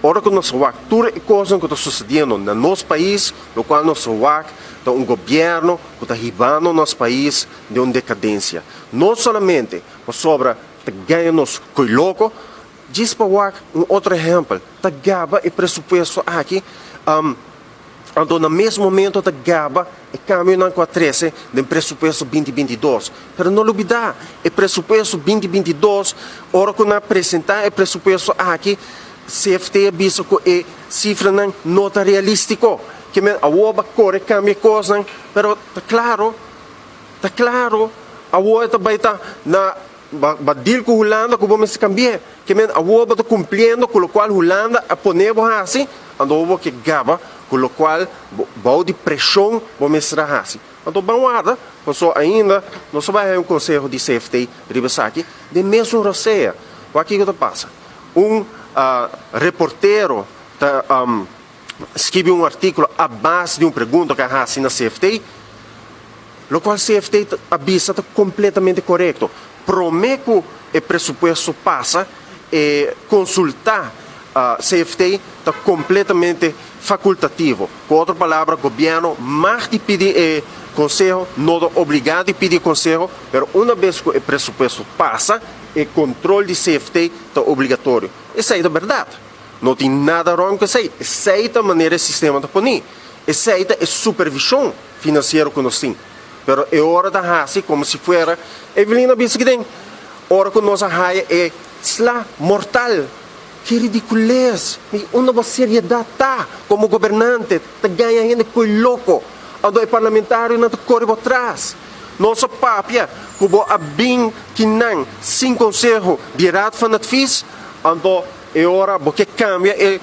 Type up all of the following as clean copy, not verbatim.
Ora ku nos wak tur e kosnan ku ta susediendo na nos pais, lokual nos wak ta un gobièrnu ku ta hibando nos pais den un dekadensia. No solamente pasobra ta gaña nos ko'i loko, djis pa wak un otro ehèmpel, ta gaba e presupuesto aki. Anto na mes momento ta gaba e kambionan ku a trese den presupuesto 2022. Pero no lubidá, e presupuesto 2022, ora ku nan a presentá e presupuesto aki, CFT a bisa ku e sifranan no ta realístiko. Ke men awor ba kore kambia e kosnan, pero ta klaro, ta klaro, awor e ta bai ta na ba deal ku Hulanda ku bo mester kambi'é. Ke men awor bo ta kumpliendo ku lokual Hulanda a pone bo hasi, anto bo ke gaba ku lokual bo bou di preshon bo mester a hasi. Anto ban warda, paso ainda nos a bai haña un konseho di CFT riba esaki den mesun rosea. Wak kiko ta pasa? Un reportero ta skibi un artíkulo a base di un pregunta ku a hasi na CFT, lokual CFT a bisa ta kompletamente korekto. Promé ku e presupuesto pasa, e konsultá CFT ta kompletamente fakultativo. Ku otro palabra, gobièrnu mag di pidi e konseho, no ta obligá di pidi e konseho, pero una bes ku e presupuesto pasa, e kontrol di CFT ta obligatorio. Esei ta bèrdat. No tin nada ròn ku esei. Esei ta manera e sistema ta poní. Esei ta e supervishon finansiero ku nos tin. Pero e ora ta hasi komo si fuera Evelyn a bisa kiden ora ku nos a haya e sla mortal. Ki ridikules! Mi unda bo seriedat ta komo gobernante? Ta gaña hende koe loko. Anto e parlamentarionan ta kore bo tras. Nos a papia ku bo a bin kinan sin konseho di Raad van Advies. Anto e ora bo ke kambia e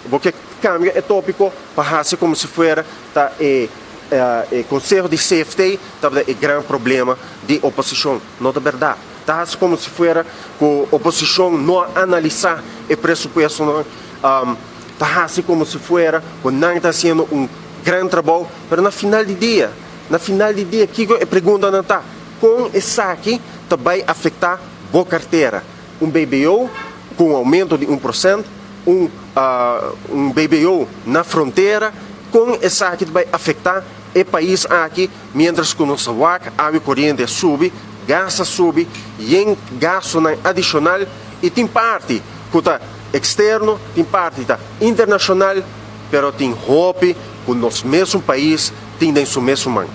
bo ke kambia e topiko pa hasi komo si fuera ta e E konseho di CFT tabata e gran problema di oposishon. No ta bèrdat. Ta hasi komo si fuera ku oposishon no a analisá e presupuestonan. Ta hasi komo si fuera ku nan ta hasiendo un gran trabou. Pero na final di dia, na final di dia kiko e preguntanan ta? Kon esaki ta bai afektá bo kartera? Un BBO ku un oumento di 1%, un BBO na frontera, kon esaki ta bai afektá e pais aki miéntras ku nos ta wak awa i koriente a subi, gas a subi, yen gastunan adishonal i tin parti ku ta eksterno, tin parti ta internashonal, pero tin hopi ku nos mesun pais tin den su mesun man.